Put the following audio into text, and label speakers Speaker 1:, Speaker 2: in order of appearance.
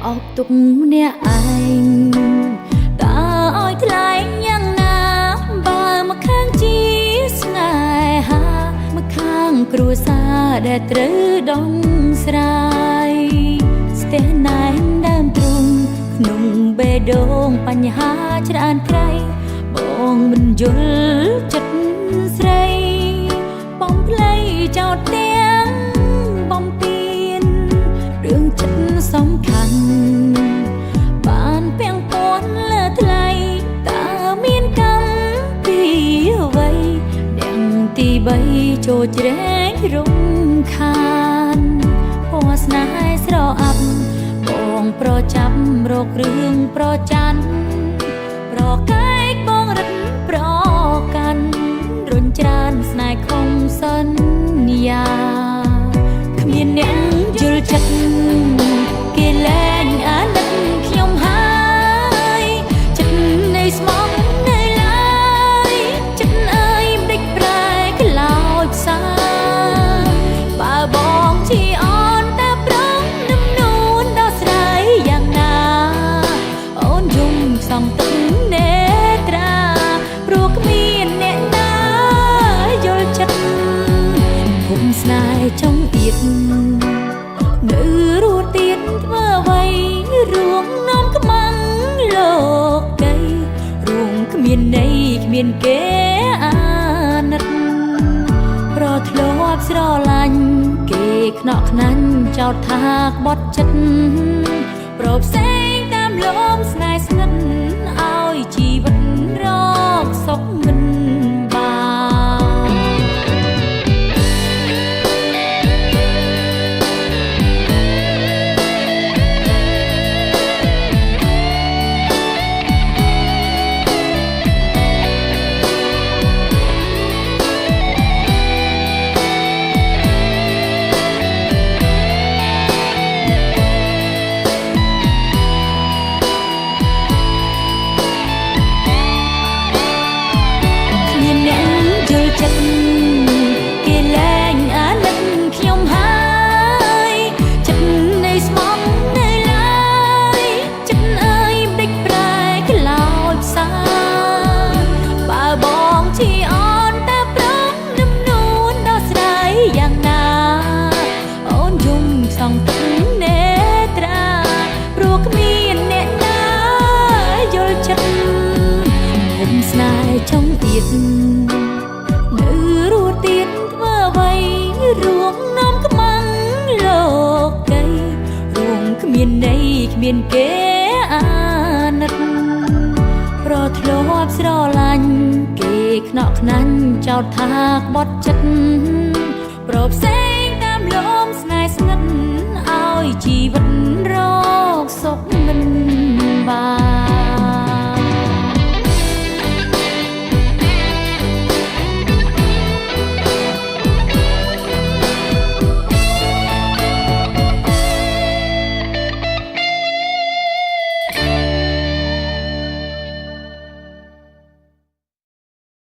Speaker 1: អោបទុកម្នាក់ឯងតើឲ្យថ្លែងយ៉ាងណាបើមកខាងជាស្នេហាមកខាងគ្រួសារដែលត្រូវដងស្រាយស្ទះណែនដើមទ្រូងក្នុងបេះដូងបញ្ហាច្រើនក្រៃបងមិនយល់ចិត្តស្រីបំភ្លៃចោតទាំងបំពេញរឿងចិត្តសំខាន់បានពាំងពាន់លើថ្លៃតើមានកម្មពីអ្វីទាំងទីបីចូលជ្រែករំខានពណ៌ស្នេហ៍ស្រអាប់បងប្រចាំរករឿងប្រច័នប្រកែកបងរិទ្ធប្រកាន់រុញច្រានស្នេហ៍ខំសន្យាគ្មានអ្នកយល់ចិត្តគេលែងអាណិតខ្ញុំហើយចិត្តនៃស្មងនៅឡើយចិត្តអើយមិនដេចប្រែខ្លោចផ្សាបើបងជាអូនតើប្រងនំនួនដោះស្រាយយ៉ាងណាអូនយំសងទឹកនេត្រាព្រោះគ្មានអ្នកណាយល់ចិត្តភុំស្នេហ៍ចង់ទៀត នៅរស់ទៀតធ្វើអ្វីរួងនាំខ្មាំងលោកីរួមគ្មានន័យគ្មានគេអាណិតប្រធ្លាប់ស្រឡាញ់គេខ្នក់ខ្នាញ់ចោតថាក្បត់ចិត្តប្រផ្សេងតាមលមស្នេហ៍ស្និទ្ធឲ្យជីវិតរកសុខមិនបាន គ្មានអ្នកយល់ចិត្តគេលែងអាណិតខ្ញុំហើយចិត្តនៃស្មងនៅឡើយចិត្តអើយមិនដេចប្រែខ្លោចផ្សាបើបងជាអូនតើប្រងនំនួនដោះស្រាយយ៉ាងណាអូនយំសងទឹកនេត្រាព្រោះគ្មានអ្នកណាយល់ចិត្ត ភុំស្នេហ៍ចង់ទៀតនៅរស់ទៀតធ្វើអ្វីរួងនាំខ្មាំងលោកីរួមគ្មានន័យគ្មានគេអាណិតប្រធ្លាប់ស្រឡាញ់គេខ្នក់ខ្នាញ់ចោតថាក្បត់ចិត្តប្រផ្សេងតាមលមស្នេហ៍ស្និទ្ធឲ្យជីវិតរកសុខមិនបា